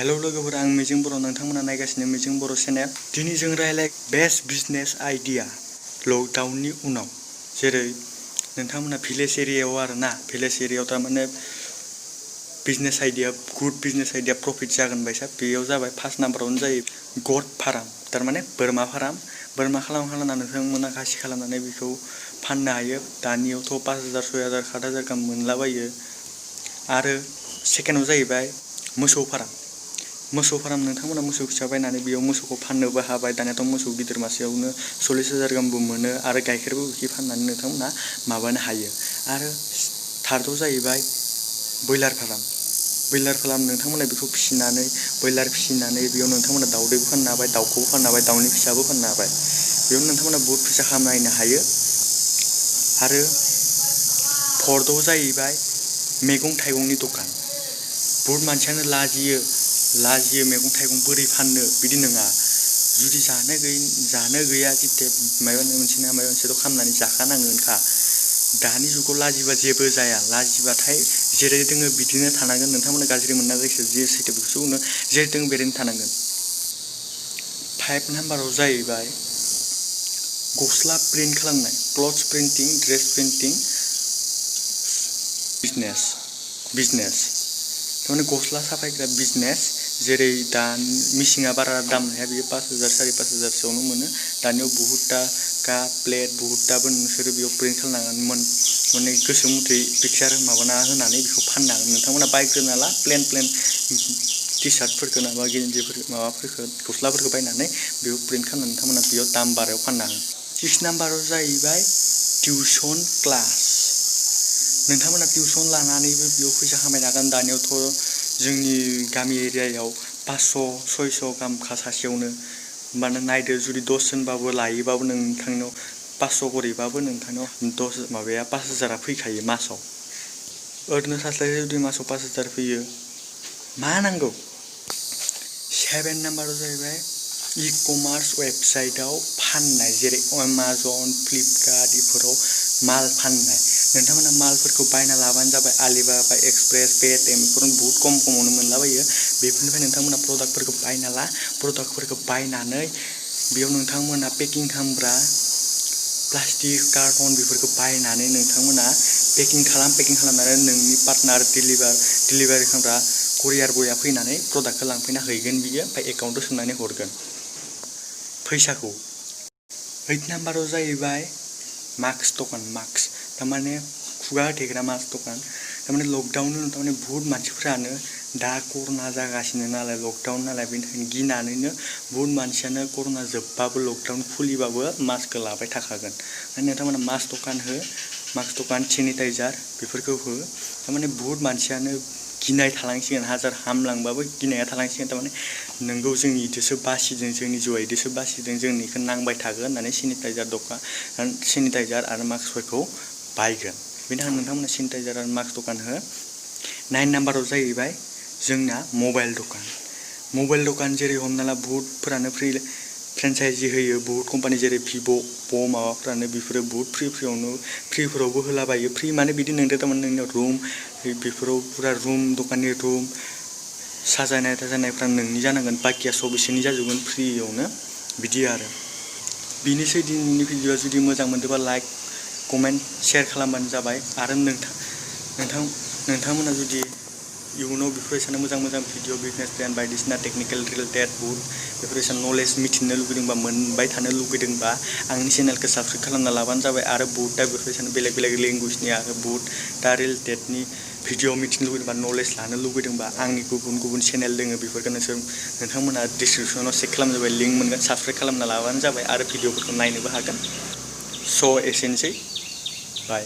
Hello लोगोफोर, आं मिजिं बर', नोंथांमोना नायगासिनो मिजिं बर' चेनेल। दिनै जों रायलाय बेस्ट बिजनेस आइडिया लकडाउननि उनाव। जेरै नोंथांमोना भिलेज एरियायाव आरोना, भिलेज एरियायाव थारमाने business idea, good business idea profit जागोन बायसा। बेयाव जाबाय फार्स्ट नाम्बारावनो जायो गट फार्म, थारमाने बोरमा फार्म। बोरमा खालामना नोंथांमोना खासि खालामनानै बेखौ फाननो हायो। दानियावथ' 5,000 6,000 7,000 गाहाम मोनलाबायो। आरो सेकेन्डआव जाहैबाय मोसौ फार्म। मोसौ फार्म, नोंथांमोना मोसौ फिसा बायनानै बेयाव मोसौखौ फाननोबो हाबाय। दानियाथ' मोसौ गिदिर मासेयावनो 40,000 गाहामबो मोनो आरो गाइखेरबो बिखि फाननानै नोंथांमोना माबानो हायो। आरो थार्डआव जाहैबाय ब्रयलार फार्म। ब्रयलार फार्म, नोंथांमोना बेखौ फिसिनानै ब्रयलार फिसिनानै बेयाव नोंथांमोना दाउदैबो फाननो हाबाय, दाउखौबो फाननो हाबाय, दाउनि फिसाबो फाननो हाबाय। बेयावनो नोंथांमोना बहुत फैसा खामायनो हायो। आरो फर्थआव जाहैबाय मैगं थाइगंनि दखान। बहुत मानसियानो लाजियो मैगं थाइगं बोरै फाननो, बिदि नङा। जुदि जानो गैया जिते माबा मोनसे ना माबा मोनसेथ' खालामनानै जाखानांगोनखा। दानि जुगाव लाजिबा जेबो जाया। लाजिबाथाय जेरै दोङो बिदिनो थानांगोन। नोंथांमोना गाज्रि मोनना जायखिजाया जे सैथो बेखौसो बुंनो, जेरै दोङो बेरैनो थानांगोन। 5 नाम्बाराव जाहैबाय गस्ला प्रिन्ट खालामनाय, clothes printing, dress printing business थारमाने गस्ला साफायग्रा बिजनेस। जेरै दा मिसिङा बारा दाम लाया, बियो 5,000 5,500सोआवनो मोनो। दानियाव बहुतता काप प्लेट बहुतताबो नोंसोरो बेयाव प्रिन्ट खालामनानै माने गोसो मथै पिक्सार माबाना होनानै बेखौ फाननो हागोन। नोंथांमोना बायग्रोना ला प्लेन टि सार्टफोरखौ माबा गेन्जिफोर माबाफोरखौ गस्लाफोरखौ बायनानै बेयाव प्रिन्ट खालामनानै नोंथांमोना बेयाव दाम बारायाव फाननो हागोन। 6 नाम्बाराव जाहैबाय टिउसन क्लास। नोंथांमोना टिउसन लानानैबो बेयाव फैसा खामायनो हागोन। दानियावथ' जोंनि गामि एरियायाव 500 600 गाहाम सासेयावनो। होमबानो नायदो, जुदि 10 जनबाबो लायोबाबो नोंथांनाव 500 करिबाबो नोंथांनाव 5,000 फैखायो मासाव। ओरैनो सास्लाय जुदि मासाव 5,000 फैयो, मा नांगौ। 7 नाम्बाराव जाहैबाय इ-कमार्स वेबसाइटआव फाननाय, जेरै एमाजन, फ्लिपकार्ट बेफोराव माल फाननाय। नोंथांमोना मालफोरखौ बायना लाबानो जाबाय। आलिबाबा, एक्सप्रेस, पेटिएम बेफोरावनो बहुत खमावनो मोनलाबायो। बेफोरनिफ्राय नोंथांमोना प्रडाक्टफोरखौ बायना ला। प्रडाक्टफोरखौ बायनानै बेयाव नोंथांमोना पेकिं खालामग्रा प्लास्टिक, कार्टन बेफोरखौ बायनानै नोंथांमोना पेकिं खालामनानै नोंनि पार्टनार डिलिभारि खालामग्रा कुरियार बया फैनानै प्रडाक्टखौ लांफैना हैगोन। बियो ओमफ्राय एकाउन्टाव सोनानै हरगोन फैसाखौ। 8 नाम्बाराव जाहैबाय मास्क दखान। मास्क थारमाने खुगा होथेग्रा मास्क दखान। थारमाने लकडाउन थारमाने बहुत मानसिफ्रानो दा कर'ना जागासिनो नालाय, लकडाउन नालाय, बेनि थाखायनो गिनानैनो बहुत मानसियानो कर'ना जोबबाबो लकडाउन खुलिबाबो मास्कखौ लाबाय थाखागोन। नोंथांमोना मास्क दखान हो, मास्क दखान, सेनिटाइजार बेफोरखौ हो। थारमाने बहुत मानसियानो गिनाय थालांसिगोन। हाजार हामलांबाबो गिनाया थालांसिगोन। थारमाने नोंगौ जोंनि इदोसो बासिदों, जोंनि जिउआ इदोसो बासिदों, जों इखौ नांबाय थागोन होननानै सेनिटाइजार आरो मास्कफोरखौ बायगोन। बेनि थाखाय नोंथांमोना सेनिटाइजार आरो मास्क दखान हो। 9 नाम्बाराव जाहैबाय जोंना मबाइल दखान। जेरै हमना ला बहुतफोरानो फ्रेन्चाइजि होयो। बहुत कम्पानि जेरै भिभ' माबाफ्रानो बेफोरो बहुत फ्रिफोरावबो होलाबायो। फ्रि माने बिदि नोंदो थारमाने नोंनियाव रुम, बेफोराव पुरा रुम, दखाननि रुम साजायनायफ्रा नोंनि जानांगोन। बाखिया सब बिसोरनि जाजोबगोन फ्रियावनो, बिदि आरो। बिनोसै दिनैनि भिडिअ'आ। जुदि मोजां मोनदोंबा लाइक, कमेन्ट, शेयार खालामबानो जाबाय। आरो नोंथांमोना जुदि इयुनाव बेफोरबायदिनो मोजां भिडिअ, बिजनेस प्लेन बायदिसिना टेकनिकेल रिलेटेड बहुत बेफोरबायदिनो नलेज मिथिनो लुगैदोंबा, मोनबाय थानो लुगैदोंबा आंनि चेनेलखौ साबस्क्राइब खालामना लाबानो जाबाय। आरो बहुतता बेफोरबायदिनो बेलेग लेंगुवेजनि आरो बहुतता रिलेटेडनि भिडिअ मिथिनो लुगैदोंबा, नलेज लानो लुगैदोंबा, आंनि गुबुन चेनेल दोङो। बेफोरखौ नोंथांमोना डिसक्रिपसनाव चेक खालामनो जाबाय, लिंक मोनगोन। साबस्क्राइब खालामना लाबानो जाबाय आरो भिडिअफोरखौ नायनोबो हागोन। स' एसेनोसै, बाय।